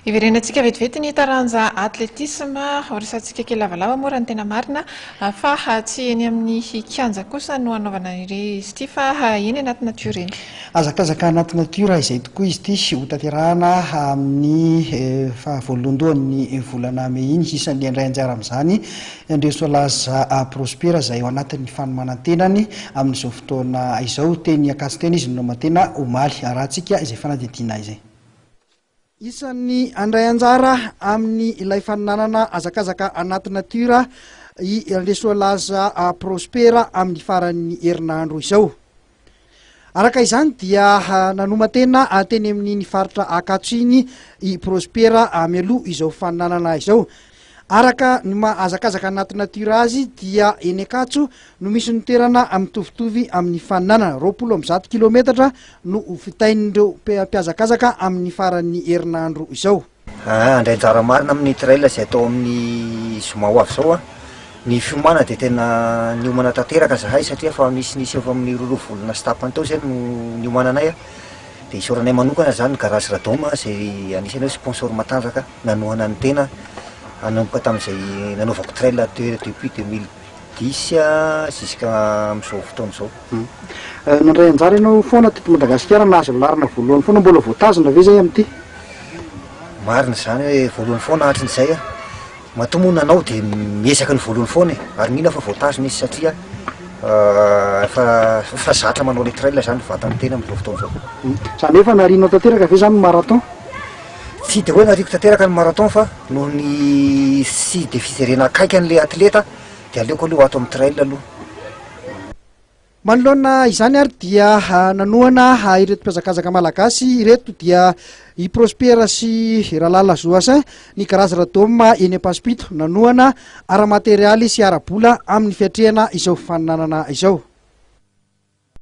Hiverenantsika vetivety ny taranja atletisma, horesahantsika kely lavalava moa raha ny tena marina fa tsy eny amin'ny kianja kosa no hanaovana izy ity fa eny anaty natiora eny. Hazakazaka anaty natiora izay tokoa izy ity, hotanterahana amin'ny faha voalohandohan'ny volana mey iny. Isan'ny handray anjara amin'izany Andriasoalaza Prosper izay ao anatin'ny fanomanan-tenany amin'izao fotoana izao. Teny Ankatso teny izy no naoman-tena omaly. Arahantsika izay fanadihadiana izay. Isan'ny handray anjara amin'ny ilay faninanana hazakazaka anaty natiora i Andriasoalaza Prosper amin'ny faran'ny herinandro izao. Araka izany dia nanoman-tena teny amin'iny faritra Ankatso iny i Prosper mialoha izao faninanana izao. Araka ny maha hazakazaka anaty natiora azy dia eny Ankatso no misy ny toerana mitovitovy amin'ny faninanana. 120 kilometatra no ho vitain'ireo mpihazakazaka amin'ny faran'ny herinandro izao. Handray anjara marina amin'ny trail izay atao amin'ny zoma ho avy izao aho. Ny fiomanana dia tena niomana tanteraka zahay satria efa nisy nisy efa amin'ny roa roa volana sy tapany teo izay no niomananay. Dia isaoranay manokana izany ny garage Radom izay anisan'ny hoe sponsor matanjaka nanohana ny tena nanomboka tamin'izay nanaovako trail depuis 2010 jusqu'à amin'izao fotoana izao. Nandray anjara ianao foana teto Madagasikara, nahazo ny laharana voalohany foana, mbola voatazona ve izay amin'ity? Marina izany hoe voalohany foana hatrin'izay aho. Matoa moa nanao dia miezaka ny voalohany foana e, ary mino aho fa voatazona izy satria efa efa zatra manao le trail zany ny vatan'ny tena amin'izao fotoana izao. Izany hoe efa narianao tanteraka ve izany ny marathon? Tsy dia hoe nariako tanteraka ny marathon fa noho ny tsy dia fijerena akaiky an'ilay atleta dia aleoko aloha ato amin'ny trail aloha. Manoloana izany ary dia nanohana ireto mpihazakazaka malagasy ireto dia i Prosper sy Ralala Joassin ny Garage Radom eny Ampasimpitu nanohana ara-materialy sy ara-bola amin'ny fiatrehana izao fifaninanana izao.